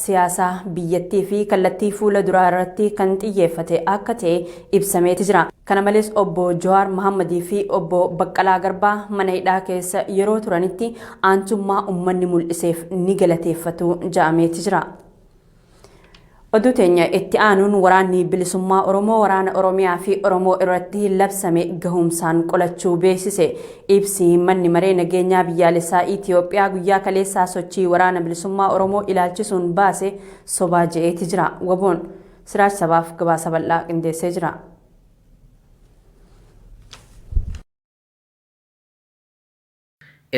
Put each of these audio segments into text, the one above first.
siyaasaa biyyattii fi kallattii fuula duraa irratti kan xiyyeeffate akka ta'e ibsameeti jira. Kana malees Obbo Jawaar Mohaammadii fi Obbo Baqqalaa Garbaa mana hidhaa keessa yeroo turanitti aantummaa ummanni mul'iseef ni galateeffatu ja'ameeti jira. Oduu teenya itti aanuun waraanni bilisummaa Oromoo waraana Oromiyaa fi Oromoo irratti labsame gahumsaan qolachuu beeksise. Ibsi manni maree nageenyaa biyyaalessaa Itiyoophiyaa guyyaa kaleessaa sochii waraana bilisummaa Oromoo ilaalchisuun baase sobaa je'eeti jira. Waboon Siraaj Sabaaf gabaasa bal'aa qindeessee jira.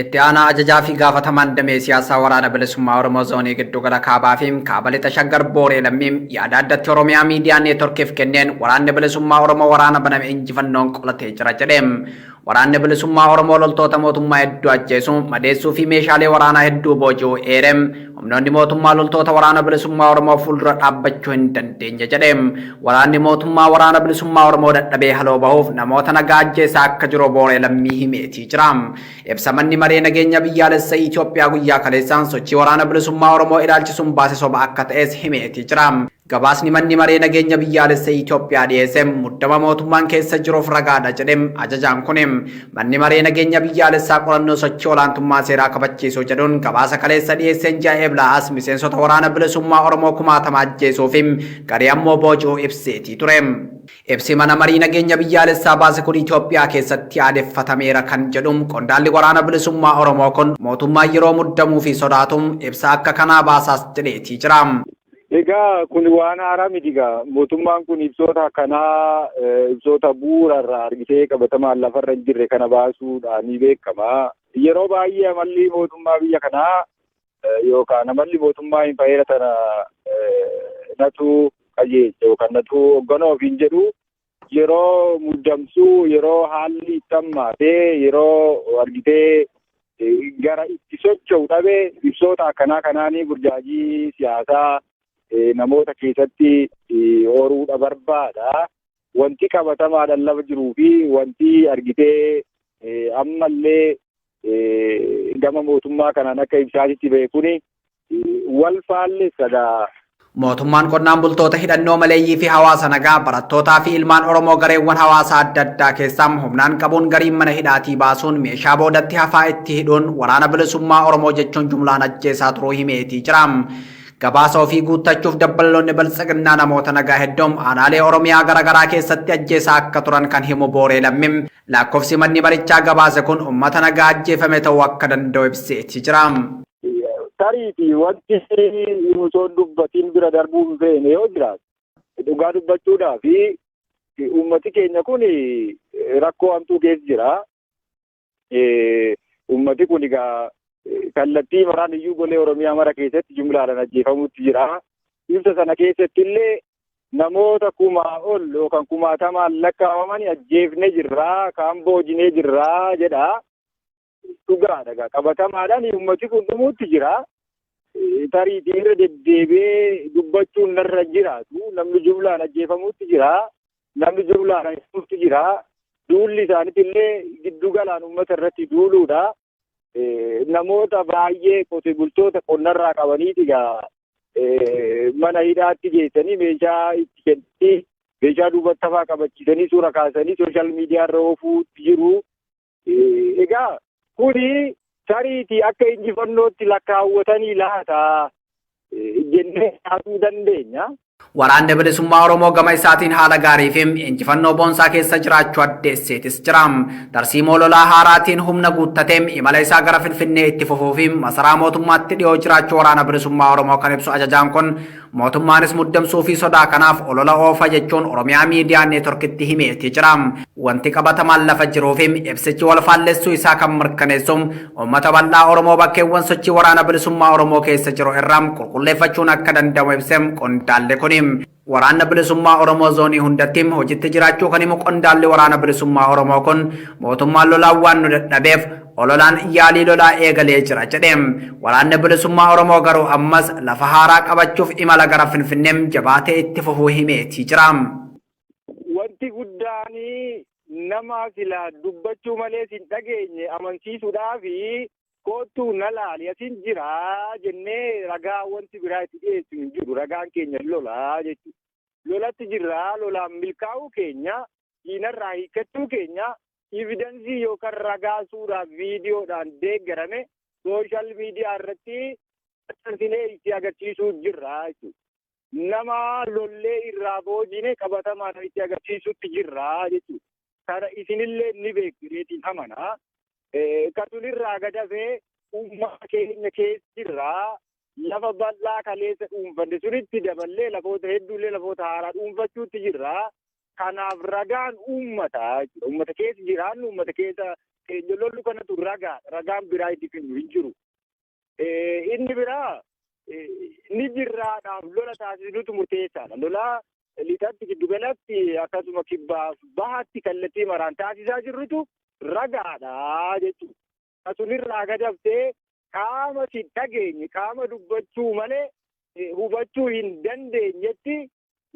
Itti aanaa ajajaa fi gaafatamaan damee siyaasaa Waraana Bilisummaa Oromoo Zoonii Giddugala Kaabaa fi Kaaba Lixa Shaggar Booree Lammii yaada addatti Oromiyaa Miidiyaa Neetworkiif kenneen Waraanni Bilisummaa Oromoo waraana baname injifannoon qolatee jira jedhe. Waraanni Bilisummaa Oromoo loltoota mootummaa hedduu ajjeesuu, madeessuu fi meeshaalee waraanaa hedduu booji'uu eere. Humnoonni mootummaa loltoota Waraana Bilisummaa Oromoo fuuldura dhaabbachuu hin dandeenye jedhe. Waraanni mootummaa Waraana Bilisummaa Oromoo dadhabee haloo bahuuf namoota nagaa ajjeesaa akka jiru Booree Lammii himeetii jira. Ibsa Manni Maree Nageenya Biyyaalessa Itoophiyaa guyyaa kaleessaan sochii Waraana Bilisummaa Oromoo ilaalchisuun baase soba akka ta'es himeetii jira. Gabaasni Manni Maree Nageenya Biyyaalessa Itoophiyaa dhiyeesse muddama mootummaan keessa jiruuf ragaadha jedhe ajajaan kun. Manni Maree Nageenya Biyyaalessaa qorannoo sochii olaantummaa seeraa kabachiisuu jedhuun gabaasa kaleessa dhiyeesseen ji'a Eblaa as miseensota Waraana Bilisummaa Oromoo kumaatama ajjeesuu fi garii ammoo booji'uu ibseetii ture. Ibsi Mana Marii Nageenya Biyyaalessaa baase kun Itoophiyaa keessatti aadeffatameera kan jedhu qondaalli Waraana Bilisummaa Oromoo kun mootummaan yeroo muddamuu fi sodaatu ibsa akka kanaa baasaas jedheetii jira. Egaa kun waan haaraa miti egaa mootummaan kun ibsoota akkanaa ibsoota bu'uura irraa argitee qabatamaan lafarra hin jirre kana baasuudhaan ni beekama. Yeroo baay'ee amalli mootummaa biyya kanaa yookaan amalli mootummaa impayeera tana natu qajeelcha yookaan natu hoogganaa ofiin jedhu yeroo muddamsuu, yeroo haalli itti hammaatee, yeroo argitee gara itti socho'u dhabe ibsoota akkanaa kanaanii burjaajii siyaasaa namoota keessatti horuudha barbaada. Wanti qabatamaadhaan lafa jiruu fi wanti argitee ammallee gama mootummaa kanaan akka ibsaatitti ba'e kuni wal faallessa gaa. Mootummaan qonnaan bultoota hidhannoo maleeyyii fi hawaasa nagaa, barattootaa fi ilmaan Oromoo gareewwan hawaasaa adda addaa keessaa humnaan qabuun gariin mana hidhaatii baasuun meeshaa boodatti hafaa itti hidhuun Waraana Bilisummaa Oromoo jechuun jumlaan ajjeesaa turuu himeetii jira. Gabaasa ofii guuttachuuf dabballoonni Biltsiginnaa namoota nagaa hedduu aanaalee Oromiyaa garaagaraa keessatti ajjeesaa akka turan kan himu Booree Lammii, lakkoofsi manni marichaa gabaase kun uummata nagaa ajjeefame ta'uu akka danda'u ibseetii jira. Tariiti wanti osoo dubbatiin bira darbuu hin feene yoo jiraate dhugaa dubbachuudhaa fi uummati keenya kun rakkoo hamtuu keessa jira. Uummati kun egaa kallattii maraan iyyuu golee Oromiyaa mara keessatti jumlaadhaan ajjeefamuutti jira. Ibsa sana keessatti illee namoota kumaa ol yookaan kumaatamaan lakkaa'aman ajjeefne jirra, kaan boojinee jirra jedha. Dhugaadha egaa qabatamaadhaan uummati kun dhumuutti jira. Tariitii irra deddeebi'ee dubbachuun narra jiraatu namni jumlaan ajjeefamuutti jira. Namni jumlaan ajjeefamuutti jira. Duulli isaaniitti illee giddu galaan uummata irratti duuluudha. Namoota baay'ee qote bultoota qonnarraa qabaniiti egaa mana hidhaatti geessanii meeshaa itti kennanii meeshaa duubatti hafaa qabachiisanii suura kaasanii sooshaal miidiyaa irra oofuutti jiru. Egaa kuni tariitii akka injifannootti lakkaawwatanii laata jennee kaasuu dandeenya. Waraanni Bilisummaa Oromoo gama isaatiin haala gaarii fi injifannoo boonsaa keessa jiraachuu addeesseetis jira. Tarsiimoo lolaa haaraatiin humna guuttatee imala isaa gara Finfinnee itti fufuu fi masaraa mootummaatti dhiyoo jiraachuu Waraana Bilisummaa Oromoo kan ibsu ajajaan kun mootummaanis muddamsuu fi sodaa kanaaf olola oofa jechuun Oromiyaa Miidiyaa Neetworkitti himeetii jira. Wanti qabatamaan lafa jiruu fi ibsichi wal faallessuu isaa kan mirkaneessu uummata bal'aa Oromoo bakkeewwan sochii Waraana Bilisummaa Oromoo keessa jiru irraa qulqulleeffachuun akka danda'amu ibse qondaalli kuni. Waraanna Bilisummaa Oromoo zoonii hundatti hojitti jiraachuu kan himu qondaalli Waraana Bilisummaa Oromoo kun mootummaan lolaan waan nu dadhabeef ololaan yaalii lolaa eegalee jira jedhe. Waraanni Bilisummaa Oromoo garuu ammas lafa haaraa qabachuuf imala gara Finfinnee jabaatee itti fufuu himeetii jira. Wanti guddaan nama sila dubbachuu malees hin dhageenye amansiisuudhaaf Koottuu na laali, asin jiraa jennee ragaa wanti biraa itti dhiyeessu hin jiru. Ragaan keenya lolaa jechuudha. Lolatti jirraa, lolaan milkaa'uu keenya, diinarraa hiikkachuu keenya evidence yookaan ragaa suuraa viidiyoodhaan deeggarame social media irratti maxxansinee itti agarsiisuu jirra jechuudha. Nama lollee irraa boojine qabatamaan itti agarsiisutti jirra jechuudha. Kana isinillee ni beektu reetiin amanaa. Kasunirraa gadafee uummata keenya keessa jirraa. Lafa bal'aa kaleessa dhuunfanne sunitti daballee lafoota hedduullee lafoota haaraa dhuunfachuutti jirra. Kanaaf ragaan uummataa jechuudha. Uummata keessa jiraannu, uummata keessa keenya lollu kanatu ragaa, ragaan biraa itti kennu hin jiru. Inni biraa ni jirraadhaaf lola taasisuutu murteessaadha. Lola lixatti, giddugalatti, akkasuma kibbaaf bahatti kallattii maraan taasisaa jirrutu ragaadha jechuudha. Kasunirraa gadaftee qaama si dhageenye, qaama dubbachuu malee hubachuu hin dandeenyetti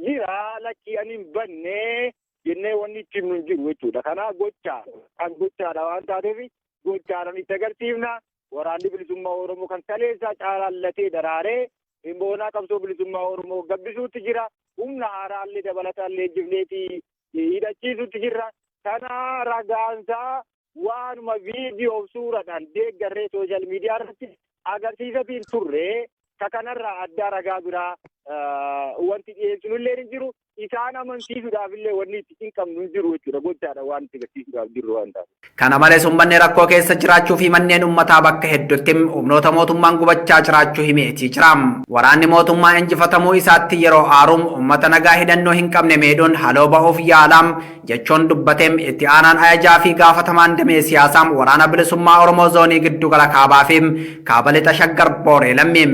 jira, lakkii ani hin banne jennee wanni itti himnu hin jiru jechuudha. Kanaaf gochaa kan gochaadha waan taateef gochaadhaan itti agarsiifna. Waraanni bilisummaa Oromoo kan kaleessaa caalaallatee daraaree boonaa qabsoo bilisummaa Oromoo gabbisuutti jira. Humna haaraallee dabalataallee jibneetii hidhachiisuutti jirra. Kana ragaansaa waanuma viidiyoo suuraadhaan deeggarree social media irratti agarsiisatiin turre. Ka kanarraa addaa ragaa biraa wanti dhiyeessinullee hin jiru. Isaan amansiisuudhaaf illee wanni itti hin qabnu hin jiru jechuudha. Gochaadha waan itti agarsiisuudhaaf jirru waan ta'eef. Kana malees uummanni rakkoo keessa jiraachuu fi manneen uummataa bakka hedduutti humnoota mootummaan gubachaa jiraachuu himeetii jira. Waraanni mootummaa injifatamuu isaatti yeroo aaruun uummata nagaa hidhannoo hin qabne miidhuun haloo ba'uuf yaalaam jechuun dubbateem itti aanaan ajajaa fi gaafatamaan damee siyaasaa Waraana Bilisummaa Oromoo zoonii giddugala kaabaa fi kaaba lixa Shaggar Booree Lammii.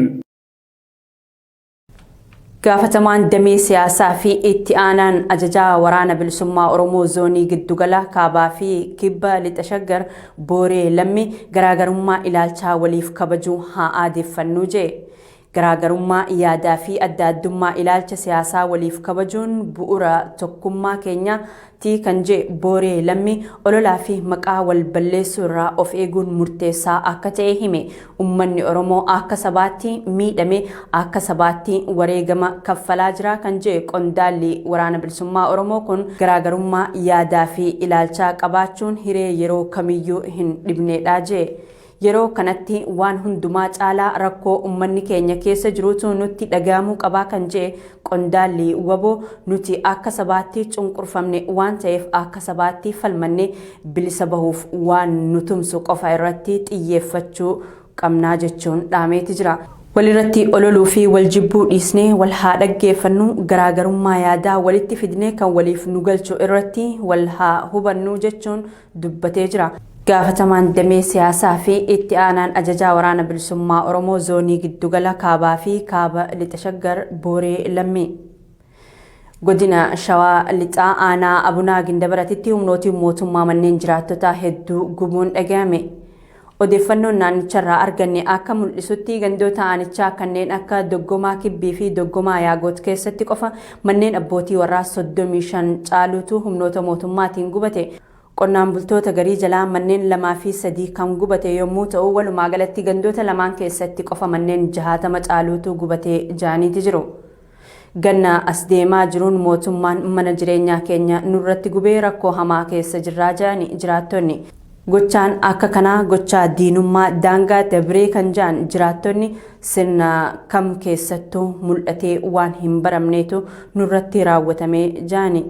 Gaafatamaan damee siyaasaa fi itti aanaan ajajaa Waraana Bilisummaa Oromoo zoonii giddugala kaabaa fi kibba lixa Shaggar Booree Lammi garaagarummaa ilaalchaa waliif kabajuu haa aadeeffannuu jee. Garaagarummaa yaadaa fi adda addummaa ilaalcha siyaasaa waliif kabajuun bu'uura tokkummaa keenyaati kan jee Booree Lammi, ololaa fi maqaa wal balleessuu irraa of eeguun murteessaa akka ta'e hime. Uummanni Oromoo akka sabaatti miidhame, akka sabaatti wareegama kaffalaa jira kan jee qondaalli Waraana Bilisummaa Oromoo kun, garaagarummaa yaadaa fi ilaalchaa qabaachuun hiree yeroo kamiyyuu hin dhibneedha jee. Yeroo kanatti waan hundumaa caalaa rakkoo uummanni keenya keessa jirutu nutti dhaga'amuu qabaa kan jee qondaalli waboo, nuti akka sabaatti cunqurfamne waan ta'eef akka sabaatti falmanne bilisa bahuuf waan nu tumsu qofa irratti xiyyeeffachuu qabnaa jechuun dhaameeti jira. Walirratti ololuu fi wal jibbuu dhiisnee wal haa dhaggeeffannu, garaagarummaa yaadaa walitti fidnee kan waliif nu galchu irratti wal haa hubannu jechuun dubbatee jira. Gaafatamaan damee siyaasaa fi itti aanaan ajajaa Waraana Bilisummaa Oromoo zoonii giddugala kaabaa fi kaaba lixa Shaggar Booree Lammii. Godina Shawaa Lixaa aanaa Abunaa Gindabaratitti humnootiin mootummaa manneen jiraattotaa hedduu gubuun dhagahame. Odeeffannoon naannicharraa arganne akka mul'isutti gandoota aanichaa kanneen akka Doggomaa Kibbii fi Doggomaa Yaagoot keessatti qofa manneen abbootii warraa 35 caaluutu humnoota mootummaatiin gubate. Qonnaan bultoota garii jalaa manneen lamaa fi sadii kan gubate yommuu ta'u, walumaa galatti gandoota lamaan keessatti qofa manneen 60 caaluutu gubatee jaaniiti jiru. Ganna as deemaa jiruun mootummaan mana jireenyaa keenya nurratti gubee rakkoo hamaa keessa jirraa jedhani jiraattonni. Gochaan akka kanaa gochaa diinummaa daangaa dabree kan jedhan jiraattonni, sirna kam keessattuu mul'atee waan hin baramneetu nurratti raawwatamee jedhani.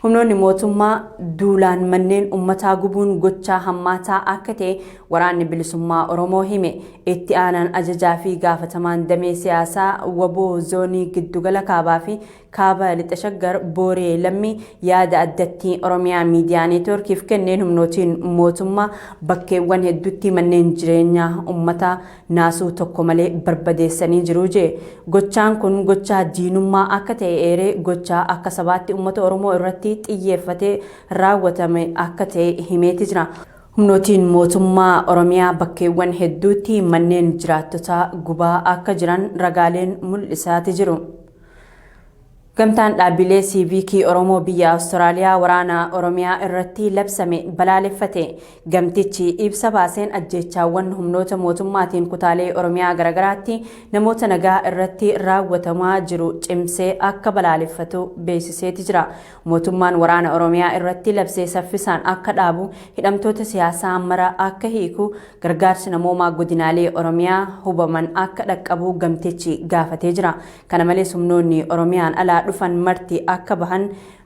Humnoonni mootummaa duulaan manneen uummataa gubuun gochaa hammaataa akka ta'e Waraanni Bilisummaa Oromoo hime. Itti aanaan ajajaa fi gaafatamaan damee siyaasaa waboo zoonii giddugala kaabaa fi kaaba lixa Shaggar Booree Lammii yaada addatti Oromiyaa Miidiyaa Neetwoorkiif kenneen, humnootiin mootummaa bakkeewwan hedduutti manneen jireenyaa uummataa naasuu tokko malee barbadeessanii jiru jee. Gochaan kun gochaa diinummaa akka ta'e eeree, gochaa akka sabaatti uummata Oromoo irratti xiyyeeffatee raawwatame akka ta'e himeeti jira. Humnootiin mootummaa Oromiyaa bakkeewwan hedduutti manneen jiraattotaa gubaa akka jiran ragaaleen mul'isaati jiru. Gamtaan dhaabbilee siiviikii Oromoo biyya Awustiraaliyaa waraana Oromiyaa irratti labsame balaaleffate. Gamtichi ibsa baaseen ajjeechaawwan humnoota mootummaatiin kutaalee Oromiyaa garaagaraatti namoota nagaa irratti raawwatamaa jiru cimsee akka balaaleffatu beeksiseeti jira. Mootummaan waraana Oromiyaa irratti labsee saffisaan akka dhaabu, hidhamtoota siyaasaa mara akka hiiku, gargaarsi namoomaa godinaalee Oromiyaa hubaman akka dhaqqabu gamtichi gaafatee jira. Kana malees humnoonni Oromiyaan alaa dhufan marti akka bahan,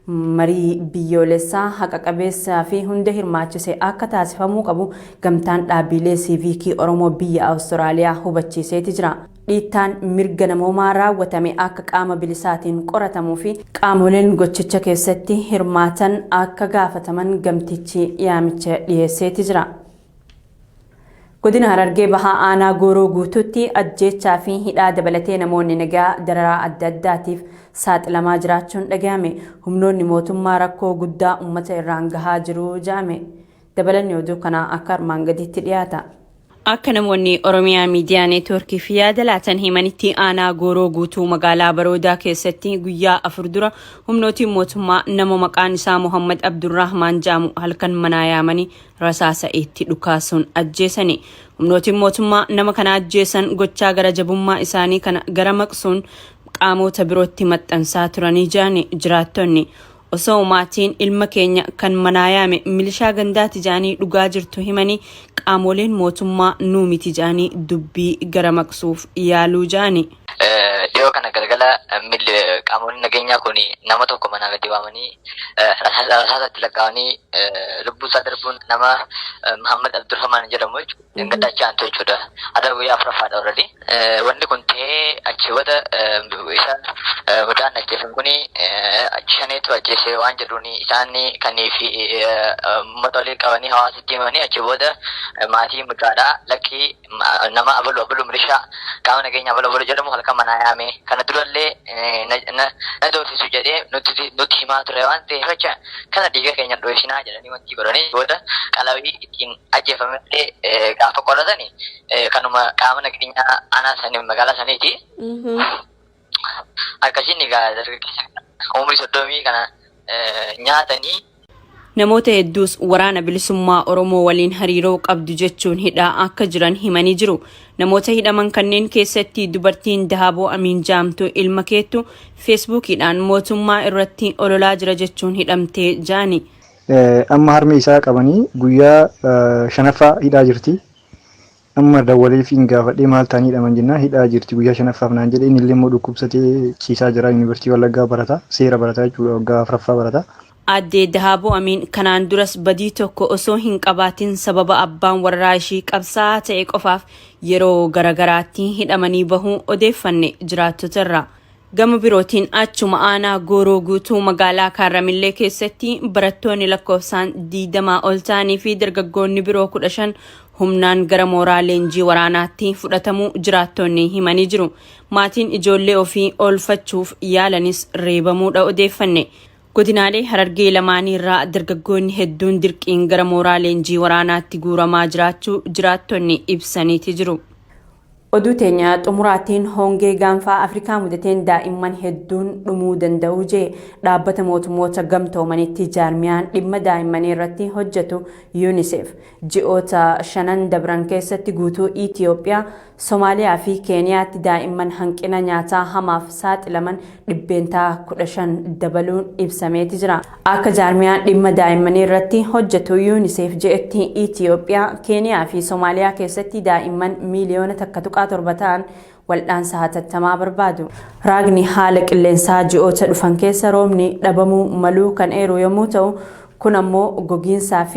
marii biyyoolessaa haqa qabeessaa fi hunda hirmaachise akka taasifamuu qabu gamtaan dhaabbilee siiviikii Oromoo biyya Awustiraaliyaa hubachiiseeti jira. Dhiittaan mirga namoomaa raawwatame akka qaama bilisaatiin qoratamuu fi qaamoleen gochicha keessatti hirmaatan akka gaafataman gamtichi yaamicha dhiyeesseeti jira. Godina Harargee Bahaa Aanaa Gooroo Guutuutti ajjeechaa fi hidhaa dabalatee namoonni nagaa dararaa adda addaatiif saaxilamaa jiraachuun dhagahame. Humnoonni mootummaa rakkoo guddaa uummata irraan gahaa jiru jedhame. Dabalanni oduu kanaa akka armaan gadiitti dhiyaata. Akka namoonni Oromiyaa Miidiyaa Neetwoorkiif yaada laatan himanitti, aanaa Gooroo Guutuu magaalaa Baroodaa keessatti guyyaa 4 dura humnootiin mootummaa nama maqaan isaa Muhammad Abdurrahmaan jedhamu halkan manaa yaamanii rasaasa itti dhukaasuun ajjeesani. Humnootiin mootummaa nama kana ajjeesan gochaa gara jabummaa isaanii kana gara maqsuun qaamota birootti maxxansaa turanii jirani jiraattonni. Osoo maatiin ilma keenya kan manaa yaame milishaa gandaati jedhanii dhugaa jirtu himanii, qaamoleen mootummaa nuu miti jedhanii dubbii gara maqsuuf yaaluu jedhani. Dhiyoo kana galgala qaamonni nageenyaa kun nama tokko manaa gadi waamanii rasaasa itti lakkaa'anii lubbuu isaa darbuun nama Muhammad Abdurrahman jedhamu jechuudha. Gaddaachaa aantu jechuudha. Adda guyyaa afuraffaadha already. Wanni kun ta'ee achi booda isa mucaan ajjeefame kuni achi shaneetu ajjeese waan jedhuun isaan kanii fi uummata waliin qabanii hawaasatti himanii, achi booda maatii mucaadhaa lakkii nama abalu abalu milishaa qaama nageenya abalu abalu jedhamu halkan manaa yaame, kana durallee na doorsisu jedhee nutti himaa ture waan ta'eef jecha kana dhiiga keenya dho'isinaa jedhanii wanti godhanii, booda qalawii ittiin ajjeefamellee gaafa qoratani kanuma qaama nageenyaa aanaa sanii magaalaa saniiti. Akkasiin egaa dargaggeessa umurii 30 kana nyaatanii. Namoota hedduus Waraana Bilisummaa Oromoo waliin hariiroo qabdu jechuun hidhaa akka jiran himanii jiru. Namoota hidhaman kanneen keessatti dubartiin Dahaboo Amiin Jaamtu ilma keettu feesbuukiidhaan mootummaa irratti ololaa jira jechuun hidhamtee jaani. Amma harmi isaa qabanii guyyaa shanaffaa hidhaa jirti. Amma dawwalee fi gaafadhee maal ta'anii hidhaman jennaan, hidhaa jirti guyyaa shanaffaaf naan jedhe. Inni illee immoo dhukkubsatee ciisaa jira. Yuunivarsiitii Wallaggaa barata, seera barata jechuudha, waggaa afuraffaa barata. Addee Dahaboo Amiin kanaan duras badii tokko osoo hin qabaatin sababa abbaan warraa ishii qabsaa'aa ta'e qofaaf yeroo garagaraatti hidhamanii bahuu odeeffanne jiraattota irraa. Gama birootiin achuma aanaa Gooroo Guutuu magaalaa Kaarramillee keessatti barattoonni lakkoofsaan 20 ol ta'anii fi dargaggoonni biroo 15 humnaan gara mooraa leenjii waraanaatti fudhatamuu jiraattonni himanii jiru. Maatiin ijoollee ofii oolfachuuf yaalanis reebamuudha odeeffanne. Godinaalee Harargee lamaanii irraa dargaggoonni hedduun dirqiin gara mooraa leenjii waraanaatti guuramaa jiraachuu jiraattonni ibsaniiti jiru. Oduu teenya xumuraatiin, hongee Gaanfaa Afrikaa mudateen daa'imman hedduun dhumuu danda'u jee dhaabbata mootummoota gamtoomanitti jaarmiyaan dhimma daa'immanii irratti hojjetu UNICEF. Ji'oota shanan dabran keessatti guutuu Itiyoophiyaa, Somaaliyaa fi Keeniyaatti daa'imman hanqina nyaataa hamaaf saaxilaman 15% dabaluun ibsameeti jira. Akka jaarmiyaan dhimma daa'immanii irratti hojjetu UNICEF je'etti, Itiyoophiyaa, Keeniyaa fi Somaaliyaa keessatti daa'imman miiliyoona 1.7 ta'an waldhaansa hatattamaa barbaadu. Raagni haala qilleensaa ji'oota dhufan keessa roobni dhabamuu maluu kan eeru yommuu ta'u, kun ammoo gogiinsaa fi